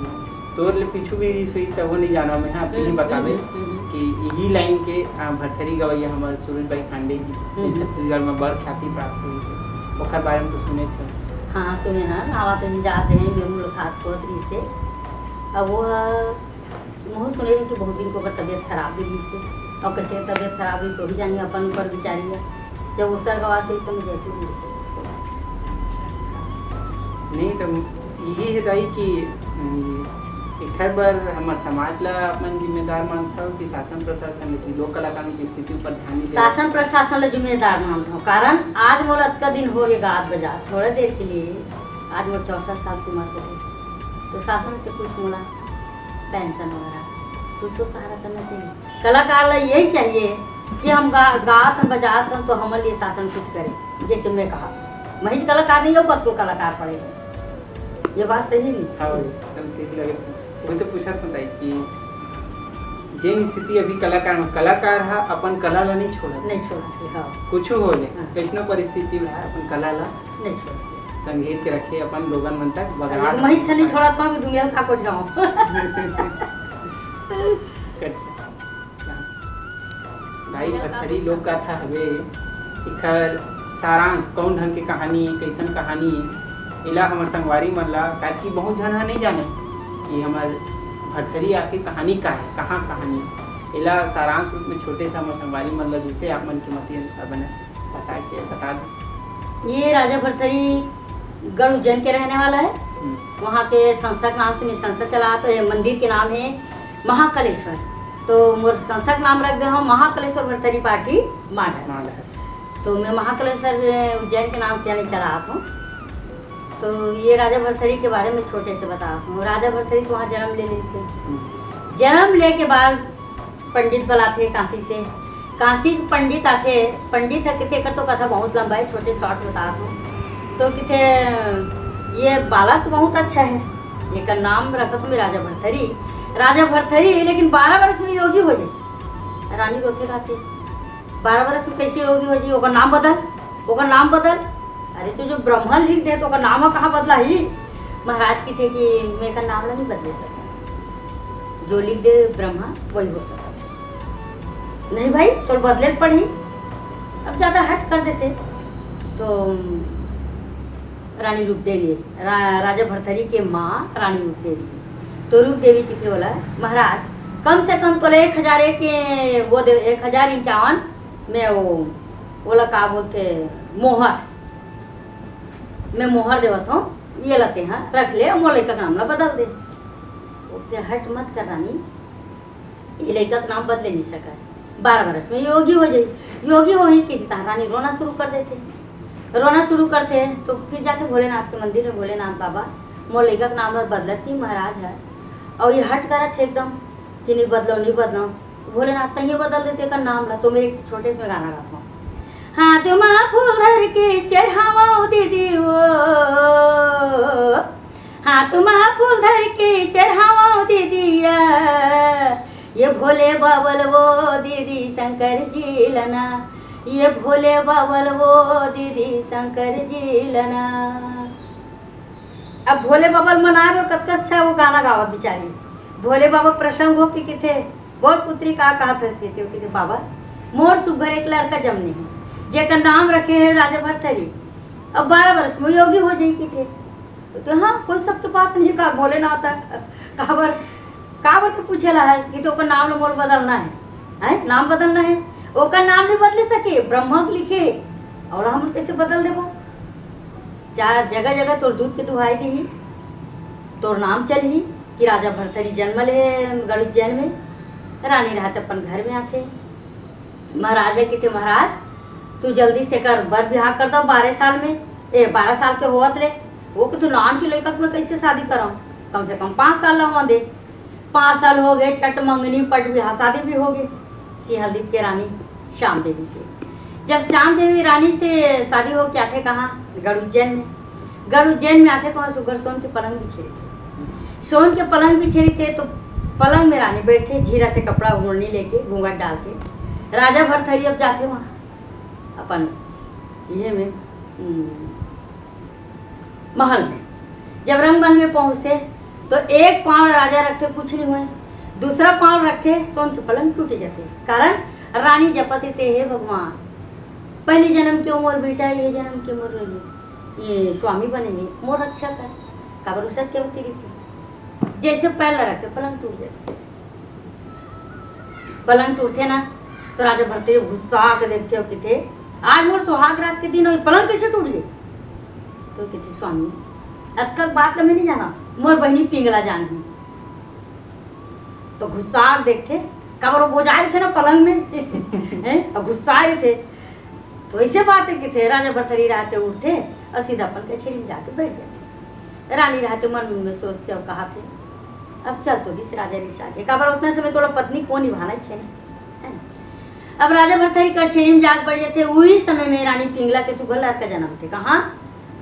तोर ले पीछू भी रहिस होही, तभो नइ जानव मैं, हाँ, तू ही हम्म, बताबे हम्म, हम्म। कि इही लाइन के, आ, भरथरी गवैया हमर सूरज भाई पांडे जी, हम्म, हम्म। छत्तीसगढ़ में बड़ ख्याति प्राप्त होइस हे, ओकर बारे में तो सुने छो। हाँ, सुने हन, आवा तो जात रहे, मेमू लोग हाथ खोत रहिस हे। अब वो ह महूँ सुने रही कि बहुत दिन के ओकर तबीयत खराब भी रहिस हे, और कैसे तबीयत खराब रही तो भी जानी अपन ऊपर बिचारी है। जब वो स्वर्गवास हुई तो मैं जयपुर में। नहीं तो यही है दाई कि, हम्म, एखर बर हमर समाज ला अपन जिम्मेदार मानथव कि शासन प्रशासन, लेकिन लोक कलाकार की स्थिति ऊपर ध्यान नहीं देवत? शासन प्रशासन ला जिम्मेदार मानथव, कारण आज मोला अतका दिन हो गए गात बजात, थोड़ा देर के लिए आज मोर चौसठ साल की उम्र हो गई, तो शासन से कुछ मोला पेंशन वगैरह, कुछ तो सहारा करना चाहिए। कलाकार ला यही चाहिए कि हम गा-, गात हन, बजात हन, तो हमर लिए शासन कुछ करे। जैसे मैं कहा, मैं ही कलाकार नहीं हूँ, कतको कलाकार पड़े हैं। ये बात सही नहीं? हाँ, एकदम सही लगे। वही तो पूछत हूँ ताई कि जेन स्थिति अभी कलाकार में, कलाकार हा अपन कला ला नहीं छोड़त। नहीं छोड़त, हाँ। कुछ हो ले, हाँ। कैसनो परिस्थिति में अपन कला ला नहीं छोड़त। संगीत के रखे अपन लोगन मन तक बगरा अरे, मैं ही नहीं छोड़त, मैं भी दुनिया में ठाकुर जाऊँ। भाई, भरथरी लोक गाथा हवे, एखर सारांश कौन ढंग के कहानी, कैसन कहानी हे, एला हमर संगवारी मन ला, ताकि बहुत झन ह नहीं जाने कि हमर भरथरी आखिर कहानी का है, कहाँ कहानी हे। एला सारांश रूप में छोटे से हमर संगवारी मन ला, जैसे आप मन के मति अनुसार बने। बता के, बता दो। ये राजा भरथरी गढ़ उज्जैन के रहने वाला है। हम्म। वहाँ के संस्था के नाम से मैं संस्था चला, तो ये मंदिर के नाम है महाकालेश्वर। तो मोर संस्था के नाम रख दे हूँ महाकालेश्वर भरथरी पार्टी माडर। माडर। तो मैं महाकालेश्वर उज्जैन के नाम से यानी चलात हूँ। तो ये राजा भरथरी के बारे में छोटे से बतात हूँ। राजा भरथरी तो वहाँ जन्म ले लेथे। हम्म। जन्म ले के बाद पंडित बलाथे काशी से। काशी के पंडित आथे, पंडित ह किथे, एकर तो कथा बहुत लंबा है, छोटे शॉर्ट बतात हूँ। तो किथे, "ये बालक बहुत अच्छा है, एकर नाम रखत हूँ मैं राजा भरथरी।" राजा भरथरी, लेकिन बारह वर्ष में योगी हो जाए। रानी रोथे गाथे, "बारह वर्ष में कैसे योगी हो जाए? ओकर नाम बदल, ओकर नाम बदल।" "अरे, तो जो ब्रह्मा लिख दे, तो ओकर नाम ह कहाँ बदला ही?" महाराज किथे कि मैं एकर नाम ला नहीं बदले सकता, जो लिख दे ब्रह्मा, वही हो सकता। "नहीं भाई, तोर बदले ल पड़ही।" अब ज्यादा हट कर देथे, तो रानी रूप देवी, रा-, राजा भरथरी के माँ रानी रूप देवी। तो रूप देवी किथे बोला, "महाराज, कम से कम तोला एक हजार एक, वो दे, एक हजार इक्यावन में वो, ओला का बोलथे, मोहर, मैं मोहर देवत हूँ, ये ला तेहा रख ले, मोर लइका के नाम ला बदल दे।" ओके, "हट मत कर रानी, ये लइका के नाम बदले नहीं सकय, बारह बरस में योगी हो जाही।" योगी होही किथे तहाँ रानी रोना शुरू कर देथे। रोना शुरू करथे तो फिर जाके भोलेनाथ के मंदिर में, "भोलेनाथ बाबा, मोर लइका के नाम ला बदलत नहीं महाराज ह, अउ ये हट करत हे एकदम कि नहीं बदलो, नहीं बदलो।" भोलेनाथ कहिए बदल देथे एकर नाम ला, तो मैं एक छोटे से गाना गाता हूँ। "हाथ मा फूल धर के चढ़ावो दीदी ओ, हाथ मा फूल धर के चढ़ावो दीदिया, ये भोले बाबा ल वो दीदी शंकर जी ला ना, ये भोले बाबा ल वो दीदी शंकर जी ला ना।" अब भोले बाबा ल मनाए बर कतका अच्छा वो गाना गावत बिचारी। भोले बाबा प्रसन्न होके किथे, "बोल पुत्री, का कहत हस?" किथे, किथे, "बाबा, मोर सुघर एक लड़का जमने हे, जेकर नाम रखे हे राजा भरथरी, अब बारह वर्ष में योगी हो जाही," किथे। तो हाँ, कोई शक के बात नहीं, का भोलेनाथ ह, काबर, काबर तो पूछे ला है कि तो ओकर नाम ल मोर बदलना है, हैं? नाम बदलना है, ओकर नाम नहीं बदले सके, ब्रह्मा के लिखे हे, अउ हमन कैसे बदल देबो? जा, जगह जगह तोर दूध के दुहाई दिही, तोर नाम चलही कि राजा भरथरी जन्म ले हे गढ़ उज्जैन में, रानी रहत अपन घर में आथे। महाराज ले किथे, "महाराज, तू जल्दी से कर, बर बिहाव कर दो बारह साल में, ए, बारह साल के होवत ले।" वो किथे, "नान के लइका के मैं कैसे शादी कराऊं? कम से कम पाँच साल ला होवा दे।" पाँच साल हो गए, चट मंगनी, पट बिहाव, शादी भी हो गई सिंहलदीप के रानी श्याम देवी से। जब श्याम देवी रानी से शादी हो के आथे कहाँ, गढ़ उज्जैन में। गढ़ उज्जैन में आथे तो वहाँ सुघर सोन के पलंग बिछे रहिथे। सोन के पलंग बिछे रहिथे तो पलंग में रानी बैठथे, झीरा से कपड़ा ओढ़नी लेके, घूंघट डाल के। राजा भरथरी अब जाथे वहाँ अपन इहे में, हम्म, महल में। जब रंगमहल में पहुंचथे तो एक पांव राजा रखथे, कुछ नहीं होय, दूसरा पांव रखथे, सोन के पलंग टूट जाथे। कारण रानी जपत रहिथे, "हे भगवान, पहली जन्म के मोर बेटा, ये जन्म के मोर ये स्वामी बने हे, मोर रक्षा कर।" काबर उ सत्यवती रहिथे। जैसे पैर ला रखथे, पलंग टूट जाथे। पलंग टूटथे ना, तो राजा भरथरी गुस्सा के देखथे अउ किथे, "आज मोर सुहाग रात के दिन हे, पलंग कैसे टूट जाही?" तो किथे, "स्वामी, अतका बात ला मैं नहीं जाना, मोर बहिनी पिंगला जानही।" तो गुस्सा के देखथे, काबर वो बोजाय रहिथे ना पलंग में, हैं? अउ गुस्सा रहिथे, तो ऐसे बात हे किथे, राजा भरथरी रहथे उठथे अउ सीधा अपन कचेरी में जाके बैठ जाथे। रानी रहथे मन मन में सोचथे अउ कहाथे, "अब चल तो दिस राजा रिसा के, काबर उतना समय तोला पत्नी को निभाना छे ना, है ना?" अब राजा भरथरी कचेरी में जाके बैठ जाथे। उही समय में रानी पिंगला के सुघर लड़का जनमथे। कहाँ?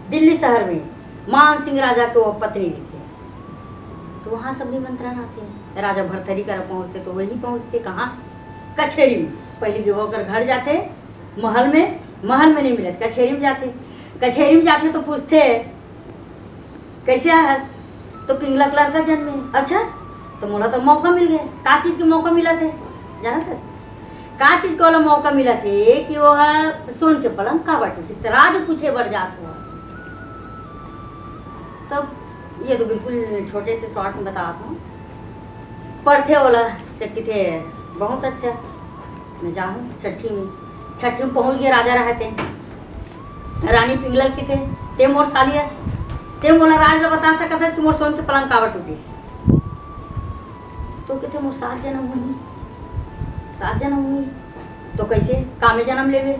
दिल्ली शहर में। मान सिंह राजा के वो पत्नी रहिथे। तो वहाँ सब निमंत्रण आथे। राजा भरथरी करा पहुँचथे तो वही पहुँचथे कहाँ? कचेरी में। पहले के ओकर घर जाथे, महल में, महल में नहीं मिलत, कचेरी में जाथे। कचेरी में जाथे तो पूछथे, "कैसे आए हस?" तो पिंगला के लड़का जनमे। "अच्छा, तो मोला तो मौका मिल गया।" का चीज के मौका मिलत हे, जानत हस? का चीज के ओला मौका मिलत हे कि वो ह सोन के पलंग काबर टूटिस, राज पूछे बर जात हो। तब ये तो बिल्कुल छोटे से शॉर्ट में बतात हूँ। पढ़थे ओला से किथे बहुत अच्छा। मैं जाहूँ छठी में, छट्ठी में पहुंच गे राजा रहते। रानी पिंगला ल किथे, "ते मोर साली अस, ते मोला राज ल बता सकत हस कि मोर सोन के पलंग काबर टूटिस?" तो किथे, "मोर सात जन्म होही, सात जन्म होही।" तो कइसे, कामे जन्म लेबे?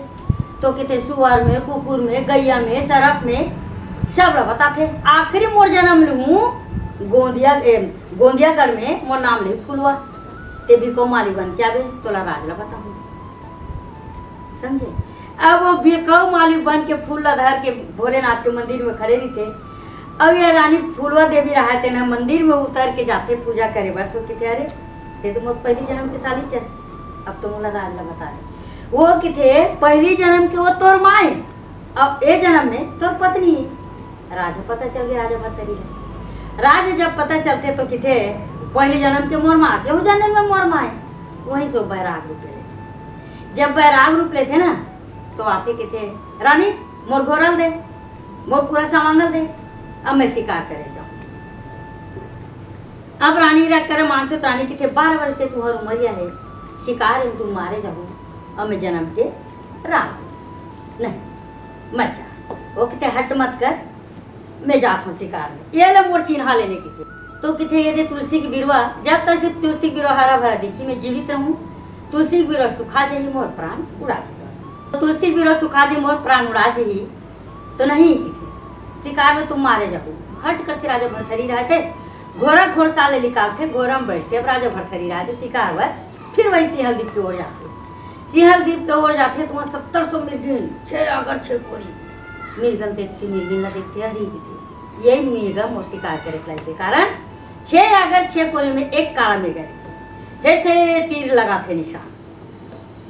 तो किथे, "सुअर में, कुकुर में, गैया में, सरप में, सब ल बताथे। आखिरी मोर जन्म लूहूं गोंदिया, ए, गोंदियागढ़ में मोर नाम ले फुलवा। ते बिकऊ माली बन के आबे, तोला राज ल बताहूं।" समझे? अब वो बिकऊ माली बन के फूल ला धर के भोलेनाथ के मंदिर में खड़े रहिथे। अब ये रानी फूलवा देवी रहा, तेन ह मंदिर में उतर के जाथे पूजा करे बर, तो किथे, "अरे, ते तो मोर पहली जन्म के साली चस, अब तो मोला राज ला बता दे।" वो किथे, "पहली जन्म के वो तोर माँ हे, अब ए जन्म में तोर पत्नी हे।" राज ह पता चल गे राजा भरथरी ल। राज ह जब पता चलथे तो किथे, "पहली जन्म के मोर माँ, केहू जन्म में मोर माँ हे।" वहीं से वो बैराग रूप ले लेथे। जब बैराग रूप लेथे ना, तो आथे किथे, "रानी, मोर घोड़ा ल दे, मोर पूरा सामान ल दे, अब मैं शिकार करे जाहूं।" अब रानी रा करा मांगथे, तो रानी किथे, "बारह वर्ष के तुंहर उमरिया हे, शिकार में तुम मारे जाहू, अब मैं जन्म के राम नहीं, मत जा।" वो किथे, "हट मत कर, मैं जात हूं शिकार में, ये ले मोर चिन्हा ले ले," किथे। तो किथे, "ये दे तुलसी के बिरवा, जब तक से तुलसी के बिरवा हरा भरा दिखी, मैं जीवित रहूं, तुलसी के बिरवा सुखा जाही, मोर प्राण उड़ा जाही।" तो तुलसी के बिरवा सुखा जाही, मोर प्राण उड़ा जाही, तो नहीं किथे, "शिकार में तुम मारे जाहू।" हट कर से राजा भरथरी रहते, घोड़ा घोड़साल ले निकालथे, घोड़ा में बैठथे। अब राजा भरथरी रहते शिकार बर, फिर वही सिंहल दीप के ओर जाथे। सिंहल दीप के ओर जाथे तो वहाँ सत्तर सौ मिर्गिन, छह आगर छह कोरी। मिर्गल देखथे, मिर्गिन ला देखथे, "अरे," किथे, "यही मिर्गा मोर शिकार करे के लायक हे, कारण छह आगर छह कोरी में एक काला मिर्गा रहिथे।" हे थे तीर लगाथे निशान,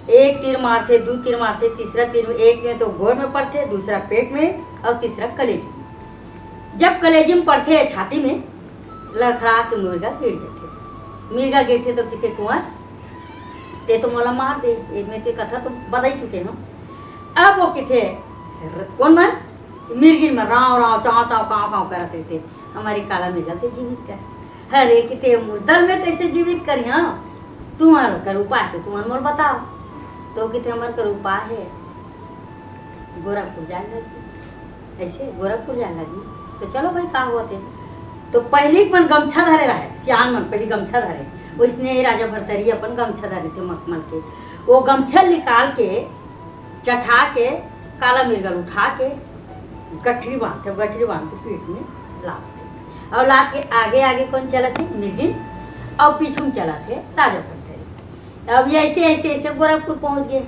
एक तीर मारथे, दू तीर मारथे, तीसरा तीर में एक में तो गोड़ में पड़थे, दूसरा पेट में और तीसरा कलेजी में। जब कलेजी में पड़थे छाती में, लड़खड़ा के मिर्गा गिर देथे। मिर्गा गिरथे तो किथे, "कुंवर, ते तो मोला मार दे, एक में के कथा तो बता ही चुके हो।" अब वो किथे, "कोन मन?" "मिर्गिन में राव राव चाव चाव काव काव करत रहिथे, हमर काला मिर्गा ल ते जीवित कर।" "अरे," किथे, "मुर्दा ल मैं कैसे जीवित करिहां? तुम्हर कर उपाय तो तुमन मोर बताओ।" तो किथे, "हमर कर उपाय हे, गोरखपुर जाए लगही।" "ऐसे गोरखपुर जाए लगही? तो चलो भाई, का होत हे?" तो पहिली मन गमछा धरे रहे, सियान मन पहिली गमछा धरे, वैसने राजा भरथरी अपन गमछा धरे थे मखमल के। वो गमछा निकाल के चठा के काला मिर्गा ल उठा के गठरी बांधथे, गठरी बांध के पीठ में लादथे। और लाद के आगे आगे कोन चलत हे? मिर्गिन। और पीछू में चलत हे राजा भरथरी। अब ये ऐसे, ऐसे, ऐसे गोरखपुर पहुंच गे।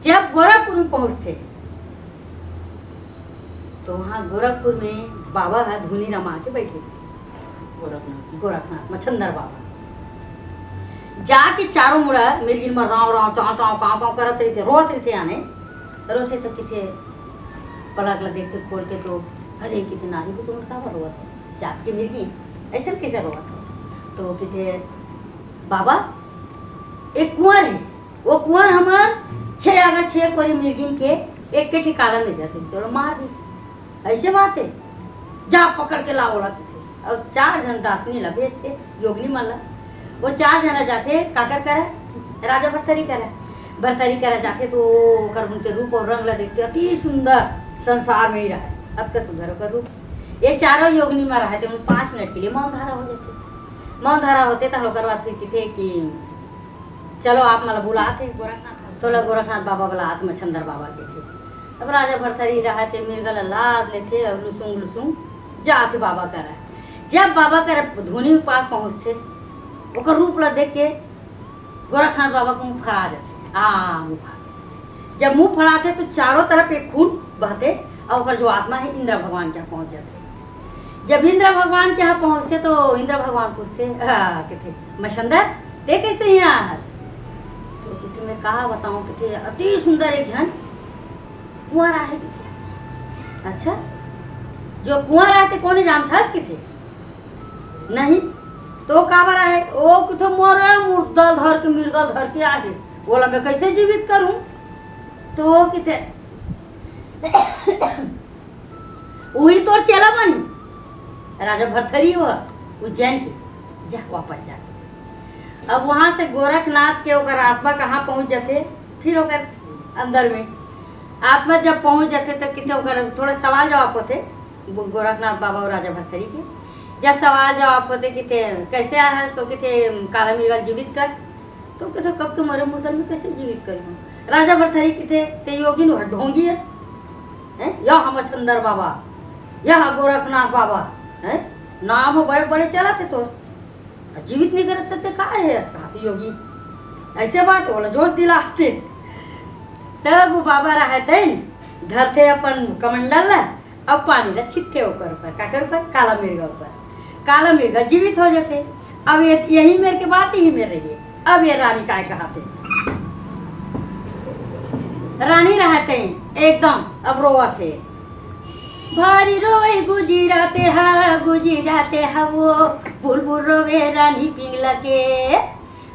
जब गोरखपुर में पहुंचथे, तो वहाँ गोरखपुर में बाबा ह धुनी रमा के बैठे थे। गोरखनाथ, गोरखनाथ, मछंदर बाबा। जाके चारों मुड़ा मिर्गिन में राव राव, चाव चाव, काव काव करत रहिथे, रोत रहिथे, आने रोथे तो किथे पलक ला देखथे खोल के तो, "अरे," किथे, "नारी को तुम काबर रोत हो? जात के मिर्गी, ऐसे कैसे रोत हो?" तो किथे, "बाबा, एक कुंवर हे, वो कुंवर हमर छह आगर छह कोरी मिर्गिन के एक के ठिकाना में जैसे चलो मार दिस।" ऐसे बात हे, "जा पकड़ के ला ओला," किथे। और चार झन दासनी ला भेजथे, योगनी मन ला। वो चार झन जाथे काकर करा? राजा भरथरी करा। भरथरी करा जाथे तो ओकर उनके रूप और रंग ला देखथे, अति सुंदर, संसार में ही रहा है, अतका सुंदर ओकर रूप। ये चारों योगनी में रहे थे, उन पाँच मिनट के लिए मौन धारा हो जाते। मौन धारा होते तो ओकर बाद फिर किथे कि चलो आप मला बुलात हे गोरखनाथ, तोला गोरखनाथ बाबा बुलात हे, मछंदर बाबा किथे। तब राजा भरथरी रहा थे, मिर्गा ला लाद लेथे और लुसुंग लुसुंग जात हे बाबा करा। जब बाबा करा धुनी के पास पहुंचथे, ओकर रूप ला देख के गोरखनाथ बाबा के मुंह फरा जाथे। आ, मुंह फरा। जब मुंह फराथे तो चारों तरफ एक खून बहथे और ओकर जो आत्मा है इंद्र भगवान के यहाँ पहुंच जाथे। जब इंद्र भगवान के यहाँ पहुंचथे तो इंद्र भगवान पूछथे, आ, किथे, "मछंदर, ते कैसे यहाँ आस?" तो किथे, "मैं कहा बताऊं," किथे, "अति सुंदर एक झन कुंवर आहे," किथे। "अच्छा, जो कुंवर आहे ते कोने जानथस?" किथे, "नहीं।" "तो काबर आहे?" "ओ किथे, मोर मुर्दा धर के, मिर्गा धर के आहे, ओला मैं कैसे जीवित करूं?" तो किथे, "उही तोर चेला बनही।" राजा भरथरी हो उज्जैन के, "जा वापस जा।" अब वहां से गोरखनाथ के ओकर आत्मा कहाँ पहुंच जाथे, फिर ओकर अंदर में। आत्मा जब पहुंच जाथे, तो किथे ओकर थोड़ा सवाल जवाब होथे गो-, गोरखनाथ बाबा और राजा भरथरी के। जब सवाल जवाब होथे, किथे कैसे आए है, तो किथे काला मिर्गा ल जीवित कर, तो किथे कब के मरे मुर्दा ल मैं कैसे जीवित करूँ? राजा भरथरी किथे, ते योगी नु ढोंगी है, हैं? यह हम छंदर बाबा, यह गोरखनाथ बाबा, हैं? नाम बड़े बड़े चला थे तो, जीवित नहीं करत ते का है इसका योगी? ऐसे बात है, बोला जोश दिलाते। तब वो बाबा रहते हैं, धरते अपन कमंडल ला, अब पानी ला छिटथे ओकर ऊपर, काकर ऊपर? काला मिर्गा ऊपर। काला मिर्गा जीवित हो जाते। अब ये, यही मेर के बात ही मेर रही है। अब ये रानी काय कहाते, रानी रहते हैं एकदम, अब रोवत है। भारी रोवे गुजराते हा, गुजराते हा वो, बुलबुल रोवे रानी पिंगला के।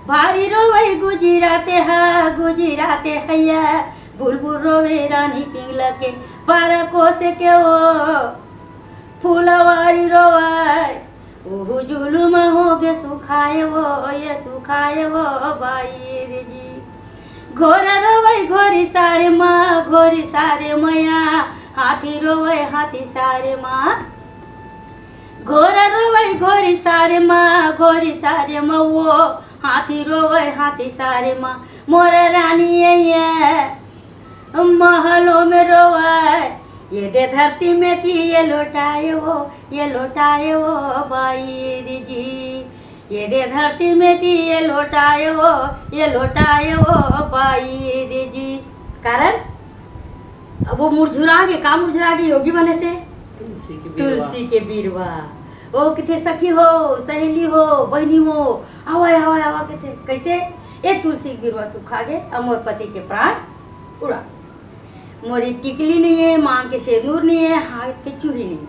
भारी रोवे गुजराते हा, गुजराते हैया, बुलबुल रोवे रानी पिंगला के। बारह कोस के वो फुलवारी रोवे, ओहू जुलुम होगे सुखाए वो, ये सुखाए वो बाई रे जी। घोर रोवे घोरी सारे माँ, घोरी सारे मैया, हाथी रोवे हाथी सारे माँ। घोर रोवे घोरी सारे माँ, घोरी सारे माँ वो, हाथी रोवे हाथी सारे माँ। मोर रानी ये, ये महलों में रोवे, ये दे धरती में ती ये लोटाए वो, ये लोटाए वो बाई रे जी। ये दे धरती में ती ये लोटाए वो, ये लोटाए वो बाई रे जी। कारण अब वो मुरझुरा के, का मुरझुरा के योगी बने से? तुलसी के बिरवा। तुलसी के बिरवा। वो किथे सखी हो, सहेली हो, बहनी हो, आवा, आवा, आवा किथे। कैसे? ए तुलसी के बिरवा सुखा गे, अब मोर पति के प्राण उड़ा। मोरी टिकली नहीं है, मांग के सेनूर नहीं है, हाथ के चूड़ी नहीं है।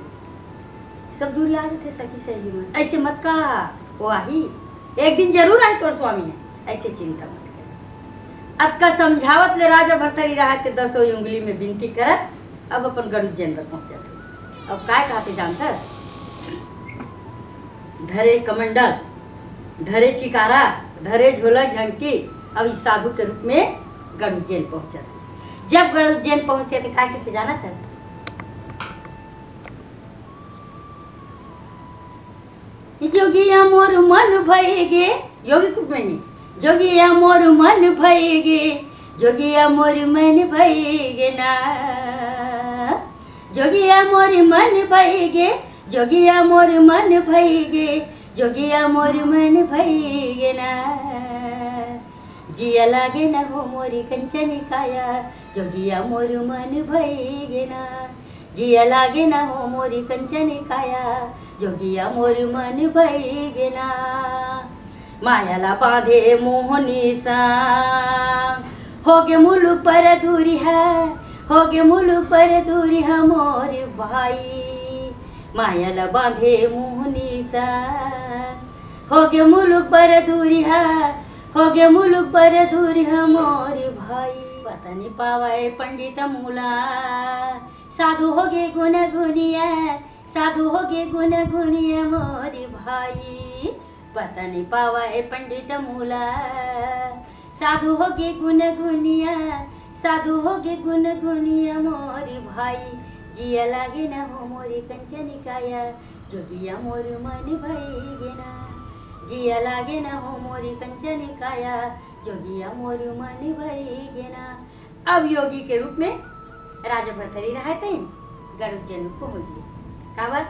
सब जुरिया जाथे सखी सहेली मन। ऐसे मत का, वो आही, एक दिन जरूर आही तोर स्वामी है, ऐसे चिंता मत कर। अतका समझावत ले राजा भरथरी रहत के दसों उंगली में विनती करत अब अपन गरुड़ उज्जैन पर पहुंचत हे। अब काय कहते जानत? धरे कमंडल, धरे चिकारा, धरे झोला झंकी, अब इस साधु के रूप में गरुड़ उज्जैन पहुंचत हे। जब गरुड़ उज्जैन पहुंचते थे, काय कहते जानत है? जोगिया मोर मन भई गे, योगी रूप में ही। जोगिया मोर मन भई गे, जोगिया मोर मन भई गे ना। जोगिया मोर मन भई गे, जोगिया मोर मन भई गे, जोगिया मोर मन भई गे ना। जिया लागे ना हो मोरी कंचनी काया, जोगिया मोर मन भई गे ना। जिया लागे ना हो मोरी कंचनी काया, जोगिया मोर मन भई गे ना। माया ला बांधे मोहनी संग, होगे मुलुक पर दूरी है, होगे मुलुक पर दूरी है मोर भाई। माया ला बांधे मोहनी संग, होगे मुलुक पर दूरी है, होगे मुलुक पर दूरी है मोर भाई। पता नहीं पावे पंडित मुला, साधु होगे गुन गुनिया, साधु होगे गुन गुनिया मोर भाई। पता नहीं पावे पंडित मुला, साधु होगे गुन गुनिया, साधु होगे गुन गुनिया मोर भाई। जिया लागे ना हो मोरी कंचनी काया, जोगिया मोर मन भई गे ना। जिया लागे ना हो मोरी कंचनी काया, जोगिया मोर मन भई गे ना। अब योगी के रूप में राजा भरथरी रहत हे, गरुड़ उज्जैन पहुंच गे। काबर?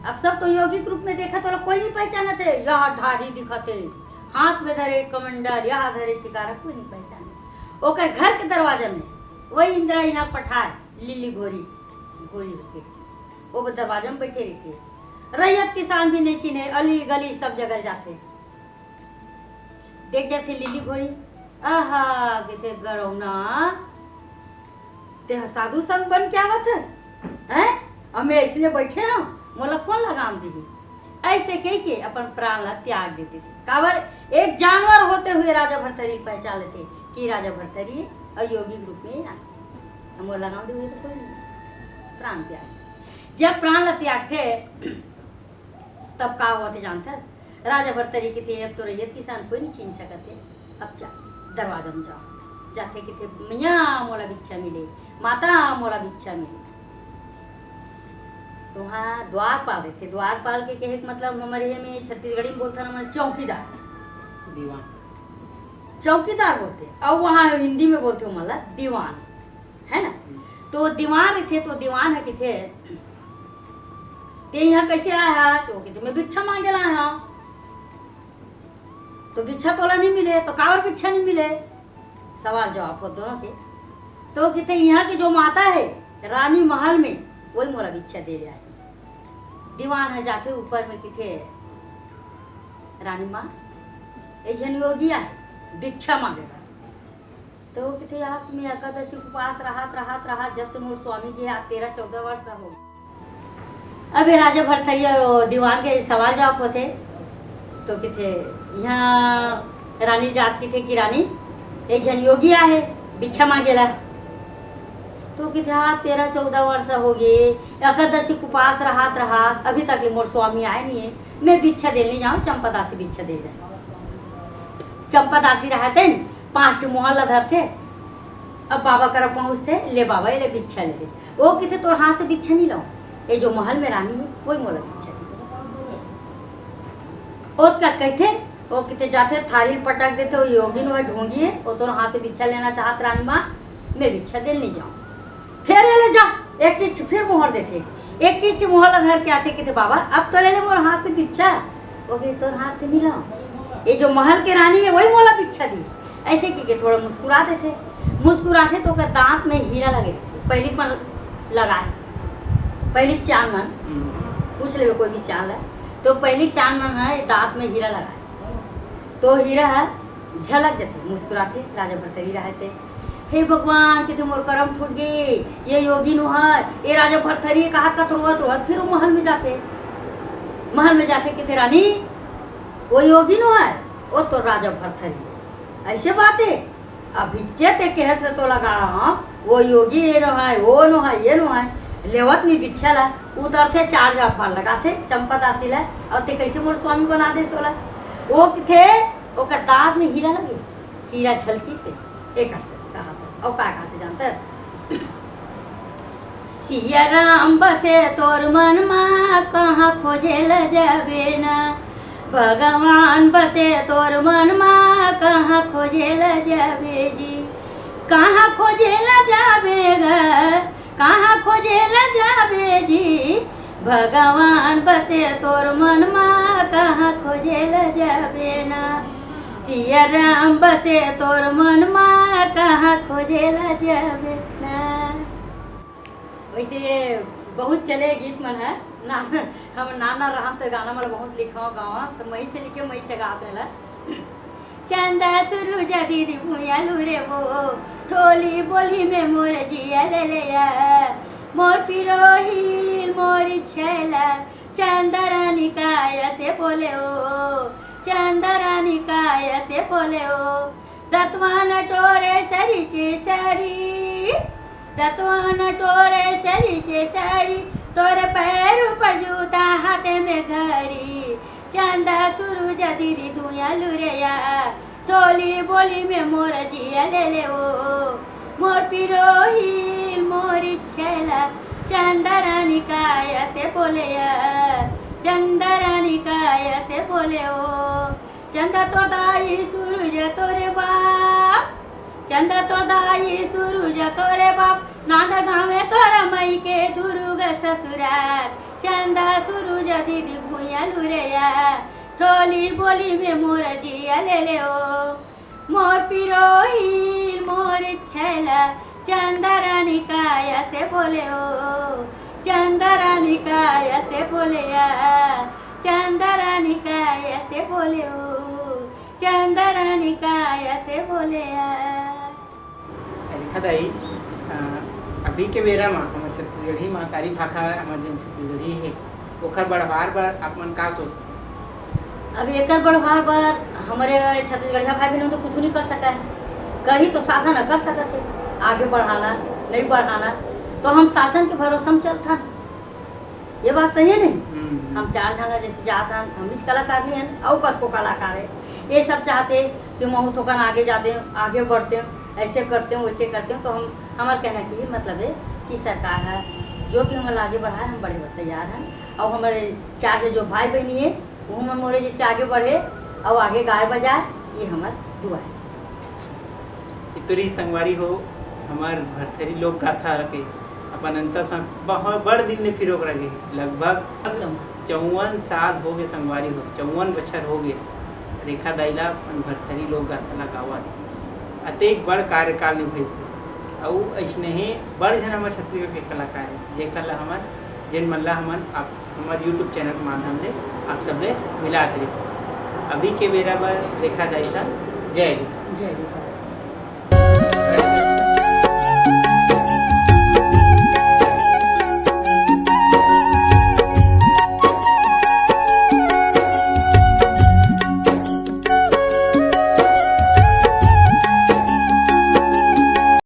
अब सब तो योगी के रूप में देखत हे, कोई नहीं पहचानत हे। यह धारी दिखत हे, हाथ में धरे कमंडल, यह धरे चिकारा, कोई नहीं पहचाने। ओकर घर के दरवाजा में वही इंद्रा इना पठार, लिली घोरी, घोरी होके वो दरवाजा में बैठे रहिथे। रैयत किसान भी नहीं चिन्हे, अली गली सब जगह जाथे। देख जाथे लिली घोरी, आहा, कहिथे, "गरौना, तेह साधु संत बन के आवत हस, हैं? अउ मैं अइसने बइठे हंव, मोला कोन लगाम दिही?" अइसे कहिके अपन प्राण ला त्याग दे देथे। काबर, एक जानवर होते हुए राजा भरथरी पहचान लेथे कि राजा भरथरी अउ योगी के रूप में आए। मोला लगाम दिही तो कोई नहीं, प्राण त्याग। जब प्राण ला त्यागथे, तब का होथे जानथस? राजा भरथरी कहिथे, "अब तो रैयत किसान कोई नहीं चिन्ह सकत हे, अब जा, दरवाजा में जाओ।" जाथे, कहिथे, "मैया, मोला भिक्षा मिले, माता, मोला भिक्षा मिले।" तो वहाँ द्वारपाल रहिथे। द्वारपाल के कहे के मतलब हमर ये में छत्तीसगढ़ी में बोलथन हमन चौकीदार। दीवान। चौकीदार बोलथे, अउ वहाँ हिंदी में बोलथे ओमन ला दीवान, है ना? हम्म। तो दीवान रहिथे, तो दीवान ह कहिथे, "ते यहाँ कैसे आय हा?" तो कहिथे, "मैं भिक्षा मांगे ला आय हंव।" तो भिक्षा तोला नहीं मिले, तो काबर भिक्षा नहीं मिले? सवाल जवाब हो दोनों के। तो कहिथे, "यहाँ के जो माता है रानी महल में, वही मोला भिक्षा दे रहा है।" दीवान ह जाथे ऊपर में, कहिथे, "रानी माँ, एक झन योगी आए भिक्षा मांगे बर।" तो कहिथे, "आज मैं एकादशी उपवास रहत, रहत, रहत, जब से मोर स्वामी के आज तेरह चौदह वर्ष हो।" अब ये राजा भरथरिया वो दीवान के सवाल जवाब होथे, तो कहिथे, "यहाँ रानी जात कहिथे कि रानी, एक झन योगी आहे, भिक्षा मांगे ला।" तो कहिथे, "हाँ, तेरह चौदह वर्ष हो गए, एकादशी उपवास रहत, रहत, अभी तक ले मोर स्वामी आए नहीं है, मैं भिक्षा देने जाऊँ, चंपा दासी भिक्षा दे जाए।" चंपा दासी रहते न, पाँच ठो मोहर ला धरथे। अब बाबा करा पहुँचथे, "ले बाबा, ये ले भिक्षा ले ले।" वो कहिथे, "तोर हाथ से भिक्षा नहीं लाऊं, ये जो महल में रानी है, वही मोला भिक्षा दे।" ओतका कहिथे, वो कहिथे, जाथे थारी पटक देथे, "वो योगी नो है, ढोंगी है, वो तोर हाथ से भिक्षा लेना चाहत रानी माँ, मैं भिक्षा देने नहीं जाऊँ।" फिर ये ले जा, इक्कीस ठो फिर मोहर देथे। इक्कीस ठो मोहर ला धर के आथे, कहिथे, "बाबा, अब तो ले ले मोर हाथ से भिक्षा।" वो कहिथे, "तोर हाथ से नहीं लाऊं, ये जो महल के रानी है, वही मोला भिक्षा दी।" ऐसे कहिके थोड़ा मुस्कुरा देथे। मुस्कुराथे तो ओकर दांत में हीरा लगे रहिथे, पहिली के मन लगाए, पहिली के सियान मन, हम्म। पूछ लेबे कोई भी सियान ला, तो पहिली के सियान मन ह दांत में हीरा लगाए, तो हीरा ह झलक जथे, मुस्कुराथे, राजा भरथरी रहते। "हे भगवान, कहिथे मोर करम फूट गे, ये योगी नो हय, ये राजा भरथरी," कहात कहात रोवत रोवत फिर वो महल में जाथे। महल में जाथे, कहिथे, "रानी, वो योगी नो हय, वो तो राजा भरथरी।" "ऐसे बात है, अभी चेत के कहे से तो लगा रहा हूँ, वो योगी ये नो हय, वो नो हय, ये नो हय, लेवत नहीं भिक्षा ला।" उतरथे, चार झापड़ लगाथे चंपा दासी ला, "अउ ते कैसे मोर स्वामी बना दे सोला?" वो कहिथे, ओकर दांत में हीरा लगे, हीरा झलकी से एकर से कहा था। अउ का कहते जानते? "सिया राम बसे तोर मन मा, कहाँ खोजे ल जाबे ना। भगवान बसे तोर मन मा, कहाँ खोजे ल जाबे जी। कहाँ खोजे ल जाबे ग, कहाँ खोजे ल जाबे जी। भगवान बसे तोर मन मा, कहाँ खोजे ल जाबे ना। सिया राम बसे तोर मन मा, कहाँ खोजे ल जाबे ना।" वैसे ये बहुत चले गीत मन है ना, हम नाना रहम तो गाना मन बहुत लिखाओ गावा, तो मही चली के मही चगात ला। चंदा सुरुज दीदी भुइया लुरे वो, ठोली बोली में मोर जिया ले ले या। मोर पिरोही मोर छैला, चंदा रानी काय से बोले ओ, चंदा रानी काय से बोले ओ। दतवन टोरे सरी से सरी, दतवन टोरे सरी से सरी, तोरे पैर ऊपर जूता हाथे में घरी। चंदा सुरुज दीदी धुइया लुरेया, ठोली बोली में मोर जिया ले ले ओ। मोर पिरोही मोर छैला, चंदा रानी काय से बोले या, चंदा रानी काय से बोले ओ। चंदा तोर दाई सुरुज तोरे बाप, चंदा तोर दाई सुरुज तोरे बाप, नांद गावे तोर मई के दुरुग ससुरार। चंदा सुरुज दीदी भुइया लुरेया, ठोली बोली में मोर जिया ले ले ओ। मोर पिरोही मोर छैला, चंदा रानी काय से बोले ओ, चंदा रानी काय से बोले या, चंदा रानी काय से बोले ओ, चंदा रानी काय से बोले या। रेखा दाई, अ, अभी के बेरा म हमर छत्तीसगढ़ी महतारी भाखा, हमर जेन छत्तीसगढ़ी हे, ओखर बढ़वार बर आप मन का सोचथव? अब एकर बढ़वार बर हमरे छत्तीसगढ़िया भाई बहन तो कुछ नहीं कर सका है, करही तो शासन ह कर सकत है आगे बढ़ाना, नहीं बढ़ाना, तो हम शासन के भरोसा में चलथन। ये बात सही है नहीं? हम्म। हम चार झन जैसे जात हन, हम इस कलाकार नहीं हन, अउ कतको कलाकार है, ये सब चाहते कि महू थोकन आगे जाते, आगे बढ़ते। ऐसे करते हो, वैसे करते हो, तो हम, हमार कहना कि मतलब है कि सरकार है, जो भी हमारे आगे बढ़ाए, हम बढ़े बर तैयार हैं। और हमारे चार से जो भाई बहनी है, वो हमर मोरे जैसे आगे बढ़े और आगे गाए बजाए, ये हमार दुआ है। इतरी संगवारी हो, हमार भरथरी लोक गाथा के अपन अंत सं बहुत बड़ दिन ले फिरोक रह गए, लगभग चौवन साल हो गए संगवारी हो, चौवन बछर हो गए रेखा दाई ला अपन भरथरी लोक गाथा ला गावत। अतेक बड़ कार्यकाल निभइस हे, अउ अइसने ही बड़ झन हमर छत्तीसगढ़ के कलाकार हे, जेकर ला हमर, जेन मन ला हमन आप, हमर YouTube चैनल के माध्यम ले आप सबले मिलात रही। अभी के बेरा बर रेखा दाई ला जय हिंद। जय हिंद।